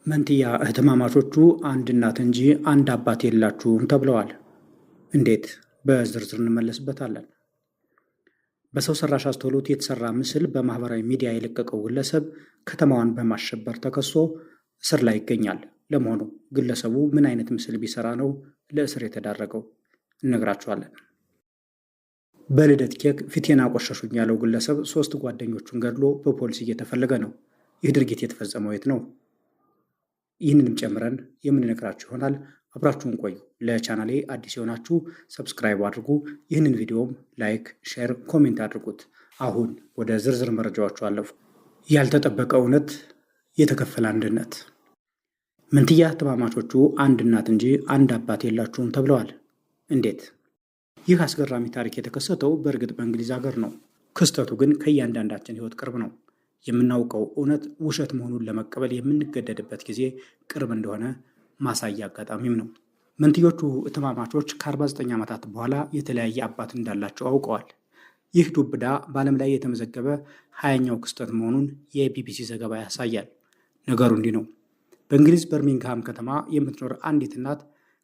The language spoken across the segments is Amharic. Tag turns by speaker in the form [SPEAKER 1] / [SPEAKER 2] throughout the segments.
[SPEAKER 1] መንትያ እህትማማቾቹ አንድ እናት እንጂ አንድ አባት የላችሁም ተብለዋል። እንዴት? በዝርዝር እንመለስበታለን። በሰው ሰራሽ አስተውሎት የተሰራ ምስል በማህበራዊ ሚዲያ የለቀቀው ግለሰብ ከተማዋን በማሸበር ተከሶ እስር ላይ ይገኛል። ለመሆኑ ግለሰቡ ምን አይነት ምስል ቢሰራ ነው ለእስር የተዳረገው? እነግራችኋለን። በልደት ኬክ ፊቴን አቆሸሹኝ ያለው ግለሰብ ሶስት ጓደኞቹን ገድሎ በፖሊስ እየተፈለገ ነው። ይህ ድርጊት የተፈጸመው የት ነው? ይህንንም ጨምረን የምንነግራችሁ ይሆናል። አብራችሁን ቆዩ። ለቻናሌ አዲስ የሆናችሁ subscribe አድርጉ። ይህንን ቪዲዮም like፣ share፣ comment አድርጉት። አሁን ወደ ዝርዝር መረጃዎቹ አለፉ። ያልተጠበቀ እውነት፣ የተከፈለ አንድነት። መንትያ እህትማማቾቹ አንድ እናት እንጂ አንድ አባት የላችሁም ተብለዋል። እንዴት? ይህ አስገራሚ ታሪክ የተከሰተው በእርግጥ በእንግሊዝ ሀገር ነው። ክስተቱ ግን ከእያንዳንዳችን ሕይወት ቅርብ ነው። የምናውቀው እውነት ውሸት መሆኑን ለመቀበል የምንገደድበት ጊዜ ቅርብ እንደሆነ ማሳያ አጋጣሚም ነው። መንትዮቹ እህትማማቾች ከ49 ዓመታት በኋላ የተለያየ አባት እንዳላቸው አውቀዋል። ይህ ዱብዳ በዓለም ላይ የተመዘገበ 20ኛው ክስተት መሆኑን የቢቢሲ ዘገባ ያሳያል። ነገሩ እንዲህ ነው። በእንግሊዝ በርሚንግሃም ከተማ የምትኖር አንዲት እናት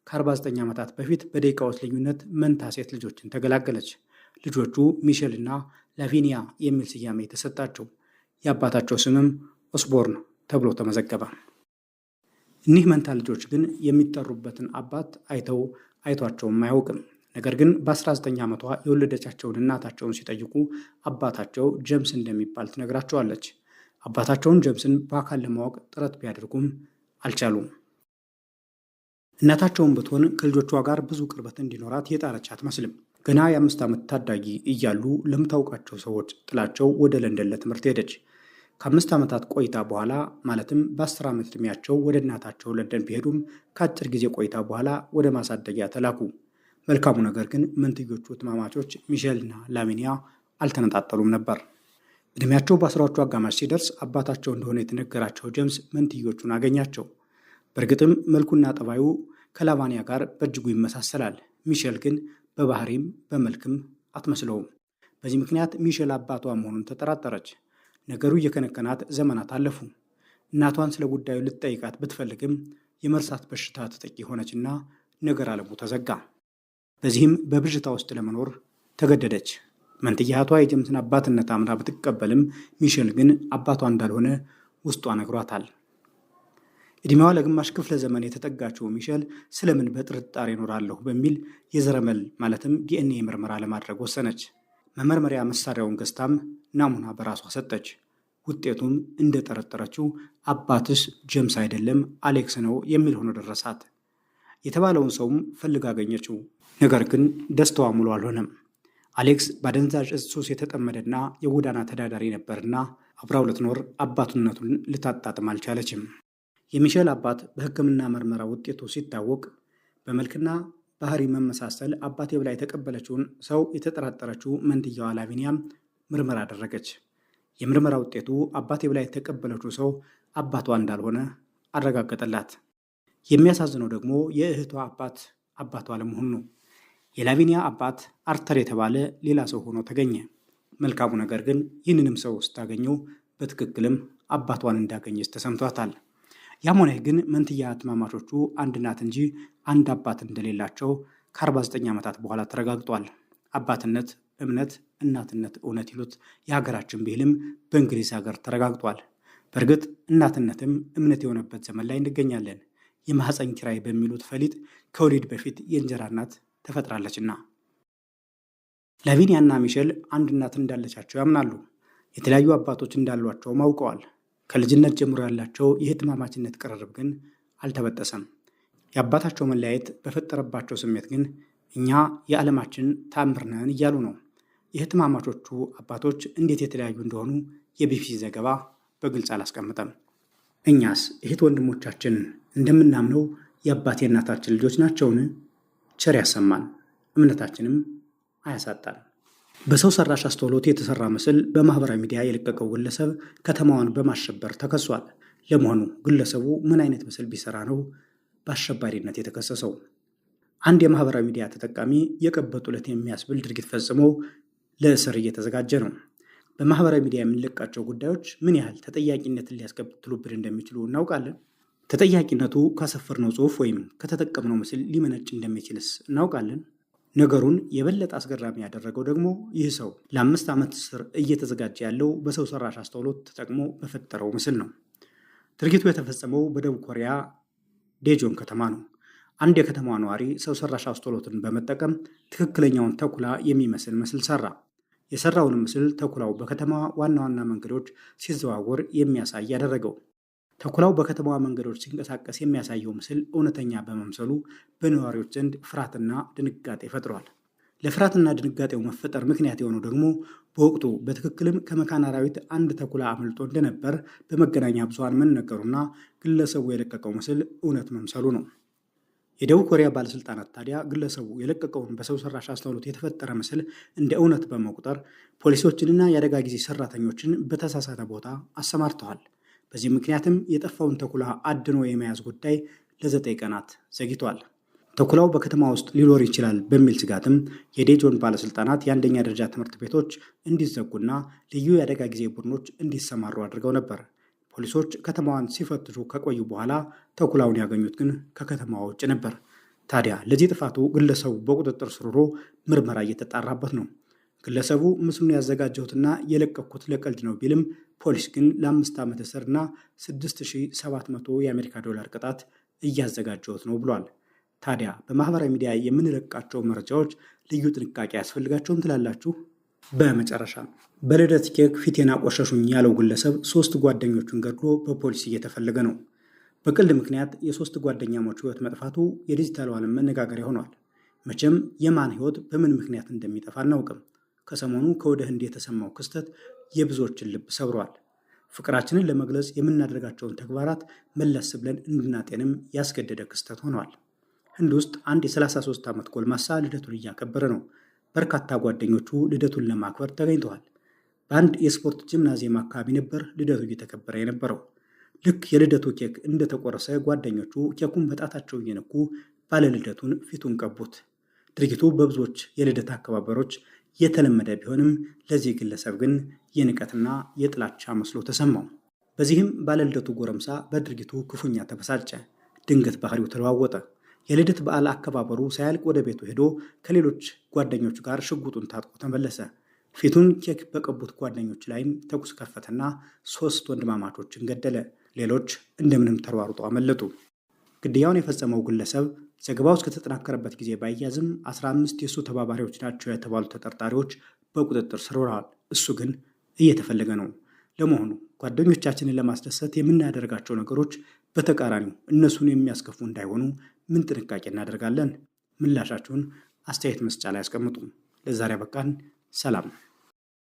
[SPEAKER 1] ከ49 ዓመታት በፊት በደቂቃዎች ልዩነት መንታ ሴት ልጆችን ተገላገለች። ልጆቹ ሚሼል እና ላቪኒያ የሚል ስያሜ የተሰጣቸው፣ የአባታቸው ስምም ኦስቦርን ተብሎ ተመዘገበ። እኒህ መንታ ልጆች ግን የሚጠሩበትን አባት አይተው አይቷቸውም አያውቅም። ነገር ግን በ19 ዓመቷ የወለደቻቸውን እናታቸውን ሲጠይቁ አባታቸው ጀምስ እንደሚባል ትነግራቸዋለች። አባታቸውን ጀምስን በአካል ለማወቅ ጥረት ቢያደርጉም አልቻሉም። እናታቸውን ብትሆን ከልጆቿ ጋር ብዙ ቅርበት እንዲኖራት የጣረች አትመስልም። ገና የ5 ዓመት ታዳጊ እያሉ ለምታውቃቸው ሰዎች ጥላቸው ወደ ለንደን ለትምህርት ሄደች። ከ5 ዓመታት ቆይታ በኋላ ማለትም በ10 ዓመት ዕድሜያቸው ወደ እናታቸው ለንደን ቢሄዱም ከአጭር ጊዜ ቆይታ በኋላ ወደ ማሳደጊያ ተላኩ። መልካሙ ነገር ግን መንትዮቹ እህትማማቾች ሚሼልና ላቪኒያ አልተነጣጠሉም ነበር። ዕድሜያቸው በ10ዎቹ አጋማሽ ሲደርስ አባታቸው እንደሆነ የተነገራቸው ጀምስ መንትዮቹን አገኛቸው። በእርግጥም መልኩና ጠባዩ ከላቫኒያ ጋር በእጅጉ ይመሳሰላል። ሚሼል ግን በባህሪም በመልክም አትመስለውም። በዚህ ምክንያት ሚሼል አባቷ መሆኑን ተጠራጠረች። ነገሩ እየከነከናት ዘመናት አለፉ። እናቷን ስለ ጉዳዩ ልትጠይቃት ብትፈልግም የመርሳት በሽታ ተጠቂ ሆነችና ነገር አለሙ ተዘጋ። በዚህም በብዥታ ውስጥ ለመኖር ተገደደች። መንትያ እህቷ የጀምስን አባትነት አምና ብትቀበልም ሚሼል ግን አባቷ እንዳልሆነ ውስጧ ነግሯታል። ዕድሜዋ ለግማሽ ክፍለ ዘመን የተጠጋችው ሚሼል ስለምን በጥርጣሬ እኖራለሁ በሚል የዘረመል ማለትም ዲኤንኤ ምርመራ ለማድረግ ወሰነች። መመርመሪያ መሳሪያውን ገዝታም ናሙና በራሷ ሰጠች። ውጤቱም እንደጠረጠረችው አባትሽ ጀምስ አይደለም አሌክስ ነው የሚል ሆኖ ደረሳት። የተባለውን ሰውም ፈልጋ አገኘችው። ነገር ግን ደስታዋ ሙሉ አልሆነም። አሌክስ በአደንዛዥ እጽ ሱስ የተጠመደና የጎዳና ተዳዳሪ ነበርና አብራው ልትኖር አባትነቱን ልታጣጥም አልቻለችም። የሚሼል አባት በሕክምና ምርመራ ውጤቱ ሲታወቅ በመልክና ባህሪ መመሳሰል አባቴ ብላ የተቀበለችውን ሰው የተጠራጠረችው መንትያዋ ላቪኒያም ምርመራ አደረገች። የምርመራ ውጤቱ አባቴ ብላ የተቀበለችው ሰው አባቷ እንዳልሆነ አረጋገጠላት። የሚያሳዝነው ደግሞ የእህቷ አባት አባቷ አለመሆኑ ነው። የላቪኒያ አባት አርተር የተባለ ሌላ ሰው ሆኖ ተገኘ። መልካሙ ነገር ግን ይህንንም ሰው ስታገኘው በትክክልም አባቷን እንዳገኘች ተሰምቷታል። ያም ሆነ ግን መንትያ እህትማማቾቹ አንድ እናት እንጂ አንድ አባት እንደሌላቸው ከ49 ዓመታት በኋላ ተረጋግጧል። አባትነት እምነት፣ እናትነት እውነት ይሉት የሀገራችን ብሂልም በእንግሊዝ ሀገር ተረጋግጧል። በእርግጥ እናትነትም እምነት የሆነበት ዘመን ላይ እንገኛለን። የማህፀን ኪራይ በሚሉት ፈሊጥ ከወሊድ በፊት የእንጀራ እናት ተፈጥራለችና። ላቪኒያና ሚሼል አንድ እናት እንዳለቻቸው ያምናሉ። የተለያዩ አባቶች እንዳሏቸውም አውቀዋል። ከልጅነት ጀምሮ ያላቸው የእህትማማችነት ቅርርብ ግን አልተበጠሰም። የአባታቸው መለያየት በፈጠረባቸው ስሜት ግን እኛ የዓለማችን ተአምር ነን እያሉ ነው። የእህትማማቾቹ አባቶች እንዴት የተለያዩ እንደሆኑ የቢቢሲ ዘገባ በግልጽ አላስቀምጠም። እኛስ እህት ወንድሞቻችን እንደምናምነው የአባቴ እናታችን ልጆች ናቸውን? ቸር ያሰማን፣ እምነታችንም አያሳጣን። በሰው ሰራሽ አስተውሎት የተሰራ ምስል በማህበራዊ ሚዲያ የለቀቀው ግለሰብ ከተማዋን በማሸበር ተከሷል። ለመሆኑ ግለሰቡ ምን አይነት ምስል ቢሰራ ነው በአሸባሪነት የተከሰሰው? አንድ የማህበራዊ ሚዲያ ተጠቃሚ የቀበጡለት የሚያስብል ድርጊት ፈጽሞ ለእስር እየተዘጋጀ ነው። በማህበራዊ ሚዲያ የምንለቃቸው ጉዳዮች ምን ያህል ተጠያቂነትን ሊያስከትሉብን እንደሚችሉ እናውቃለን። ተጠያቂነቱ ካሰፈርነው ጽሑፍ ወይም ከተጠቀምነው ምስል ሊመነጭ እንደሚችልስ እናውቃለን? ነገሩን የበለጠ አስገራሚ ያደረገው ደግሞ ይህ ሰው ለ5 ዓመት ስር እየተዘጋጀ ያለው በሰው ሰራሽ አስተውሎት ተጠቅሞ በፈጠረው ምስል ነው። ድርጊቱ የተፈጸመው በደቡብ ኮሪያ ዴጆን ከተማ ነው። አንድ የከተማዋ ነዋሪ ሰው ሰራሽ አስተውሎትን በመጠቀም ትክክለኛውን ተኩላ የሚመስል ምስል ሰራ። የሰራውን ምስል ተኩላው በከተማዋ ዋና ዋና መንገዶች ሲዘዋወር የሚያሳይ ያደረገው። ተኩላው በከተማዋ መንገዶች ሲንቀሳቀስ የሚያሳየው ምስል እውነተኛ በመምሰሉ በነዋሪዎች ዘንድ ፍርሃትና ድንጋጤ ፈጥሯል። ለፍርሃትና ድንጋጤው መፈጠር ምክንያት የሆነው ደግሞ በወቅቱ በትክክልም ከመካነ አራዊት አንድ ተኩላ አምልጦ እንደነበር በመገናኛ ብዙኃን መነገሩና ግለሰቡ የለቀቀው ምስል እውነት መምሰሉ ነው። የደቡብ ኮሪያ ባለስልጣናት ታዲያ ግለሰቡ የለቀቀውን በሰው ሰራሽ አስተውሎት የተፈጠረ ምስል እንደ እውነት በመቁጠር ፖሊሶችንና የአደጋ ጊዜ ሰራተኞችን በተሳሳተ ቦታ አሰማርተዋል። በዚህ ምክንያትም የጠፋውን ተኩላ አድኖ የመያዝ ጉዳይ ለ9 ቀናት ዘግይቷል። ተኩላው በከተማ ውስጥ ሊኖር ይችላል በሚል ስጋትም የዴጆን ባለስልጣናት የአንደኛ ደረጃ ትምህርት ቤቶች እንዲዘጉና ልዩ የአደጋ ጊዜ ቡድኖች እንዲሰማሩ አድርገው ነበር። ፖሊሶች ከተማዋን ሲፈትሹ ከቆዩ በኋላ ተኩላውን ያገኙት ግን ከከተማዋ ውጭ ነበር። ታዲያ ለዚህ ጥፋቱ ግለሰቡ በቁጥጥር ስር ውሎ ምርመራ እየተጣራበት ነው። ግለሰቡ ምስሉን ያዘጋጀሁትና የለቀኩት ለቀልድ ነው ቢልም ፖሊስ ግን ለ5 ዓመት እስርና $6700 የአሜሪካ ዶላር ቅጣት እያዘጋጀሁት ነው ብሏል። ታዲያ በማህበራዊ ሚዲያ የምንለቃቸው መረጃዎች ልዩ ጥንቃቄ ያስፈልጋቸውም ትላላችሁ? በመጨረሻ በልደት ኬክ ፊቴን አቆሸሹኝ ያለው ግለሰብ 3 ጓደኞቹን ገድሎ በፖሊስ እየተፈለገ ነው። በቀልድ ምክንያት የ3 ጓደኛሞች ሕይወት መጥፋቱ የዲጂታሉ ዓለም መነጋገሪያ ሆኗል። መቼም የማን ሕይወት በምን ምክንያት እንደሚጠፋ አናውቅም። ከሰሞኑ ከወደ ህንድ የተሰማው ክስተት የብዙዎችን ልብ ሰብሯል። ፍቅራችንን ለመግለጽ የምናደርጋቸውን ተግባራት መለስ ብለን እንድናጤንም ያስገደደ ክስተት ሆኗል። ህንድ ውስጥ አንድ የ33 ዓመት ጎልማሳ ልደቱን እያከበረ ነው። በርካታ ጓደኞቹ ልደቱን ለማክበር ተገኝተዋል። በአንድ የስፖርት ጂምናዚየም አካባቢ ነበር ልደቱ እየተከበረ የነበረው። ልክ የልደቱ ኬክ እንደተቆረሰ ጓደኞቹ ኬኩን በጣታቸው እየነኩ ባለልደቱን ፊቱን ቀቡት። ድርጊቱ በብዙዎች የልደት አከባበሮች የተለመደ ቢሆንም ለዚህ ግለሰብ ግን የንቀትና የጥላቻ መስሎ ተሰማው። በዚህም ባለልደቱ ጎረምሳ በድርጊቱ ክፉኛ ተበሳጨ። ድንገት ባህሪው ተለዋወጠ። የልደት በዓል አከባበሩ ሳያልቅ ወደ ቤቱ ሄዶ ከሌሎች ጓደኞቹ ጋር ሽጉጡን ታጥቆ ተመለሰ። ፊቱን ኬክ በቀቡት ጓደኞች ላይም ተኩስ ከፈተና 3 ወንድማማቾችን ገደለ። ሌሎች እንደምንም ተሯሩጠው አመለጡ። ግድያውን የፈጸመው ግለሰብ ዘገባው እስከተጠናከረበት ጊዜ ባይያዝም 15 የሱ ተባባሪዎች ናቸው የተባሉ ተጠርጣሪዎች በቁጥጥር ስር ውለዋል። እሱ ግን እየተፈለገ ነው። ለመሆኑ ጓደኞቻችንን ለማስደሰት የምናደርጋቸው ነገሮች በተቃራኒው እነሱን የሚያስከፉ እንዳይሆኑ ምን ጥንቃቄ እናደርጋለን? ምላሻችሁን አስተያየት መስጫ ላይ አስቀምጡ። ለዛሬ በቃን። ሰላም።